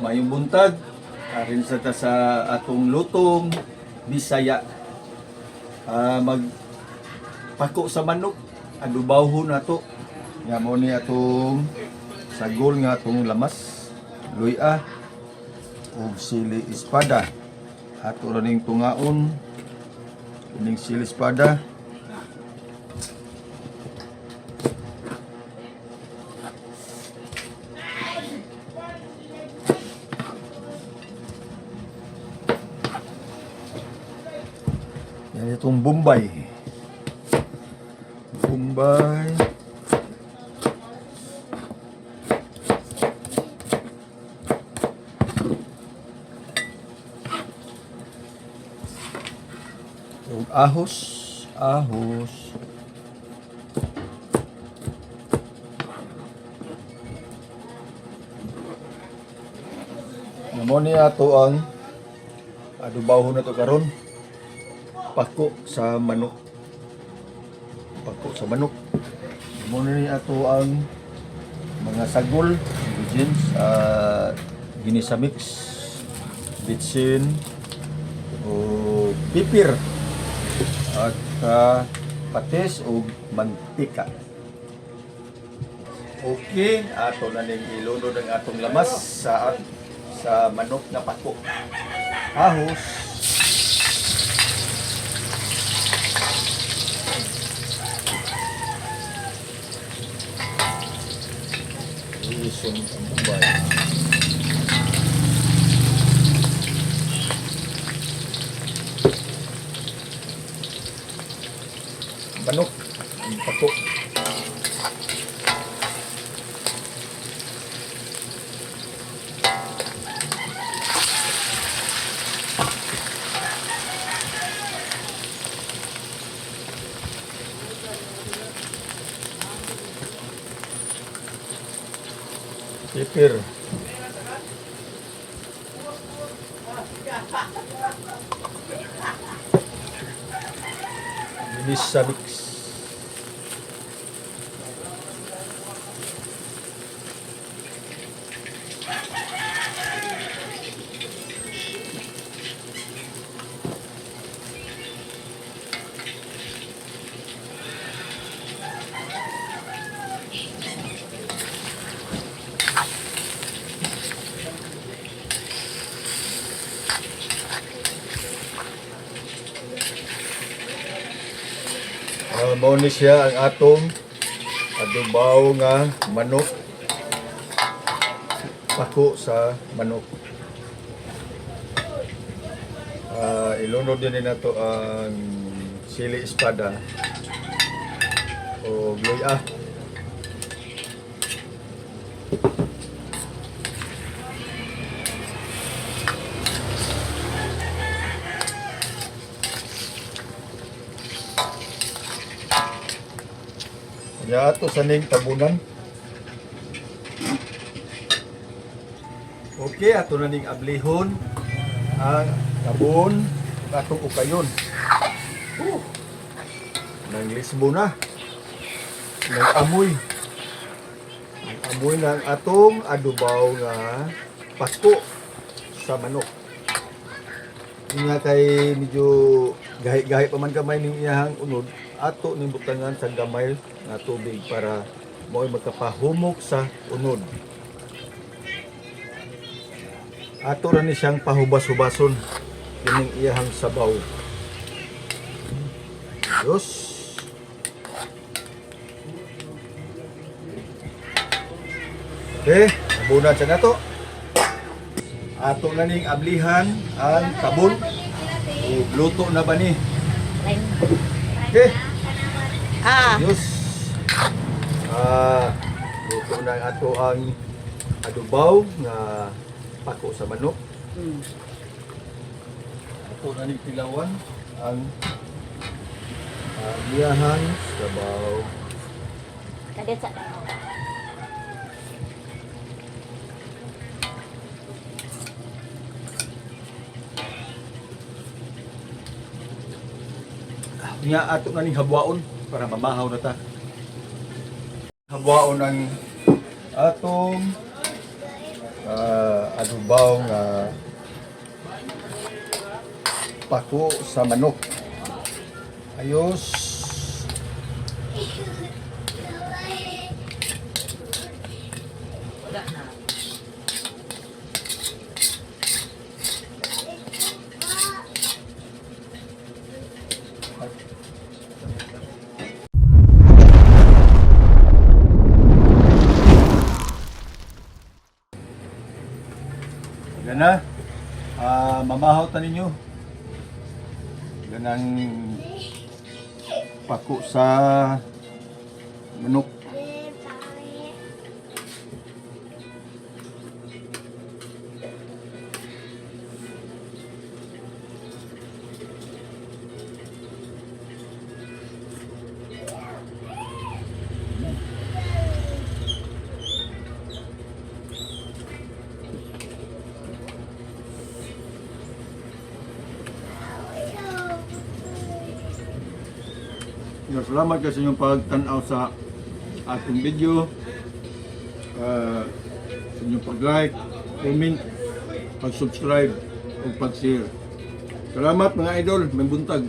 Mayong buntag, arin sa ta sa atong lutong Bisaya. Mag pako sa manok, adubawhon nato. Nga mo ni atong sagol nga atong lamas, luya ug sili espada. Ato ra ning tungaon ining sili espada. Yan itong Bombay. Bombay. Ug ahos, ahos. Namo ni ato ang adubaho na to karon, pako sa manok. Pako sa manok. Muna ni ato ang mga sagol, ingredients, ginisa mix, bitsin, o pipir, at patis o mantika. Okay, ato na ning ilunod ang atong lamas sa manok na pako. Ahos. Isong ang Mumbai. Manok, ang pako. Pipir. Ginisa mix. Mao ni siya ang atong adobaw nga manok. Pako sa manok. Ilunod din nato ang sili espada o luya. Nya ato sa ning tabunan. Okay, ato na ning ablihon ang tabon ug atong ukayon. Nang lisbo na. Nang amoy. Ang amoy ng atong adobaw nga pasko sa manok. Nga kay medyo gahi-gahi pa man gamay ning iyahang unod, ato ning butangan sa gamay nga tubig para mo'y magkapahumok sa unod. Ato ra ni siyang pahubas-hubason kining iyahang sabaw. Diyos. Okay, tabunan siya nato. Ato na ning ablihan ang tabon. Ug luto na ba ni? Okay. Diyos. Luto na ang ato ang adobaw nga pako sa manok. Ato na ning tilawan ang iyahang sabaw. Kadit sa. Nga ato na ning habwaon para mamahaw na ta. Habwaon ang atong Adobaw nga pako sa manok. Ayos. Wala na. Yan na. Mamahaw ta ninyo. Ganang pako sa manok. Yeah, salamat kasi inyong pagtanaw sa ating video. Sa inyong pag-like, comment, pag-subscribe, o pag-share. Salamat, mga idol. May buntag.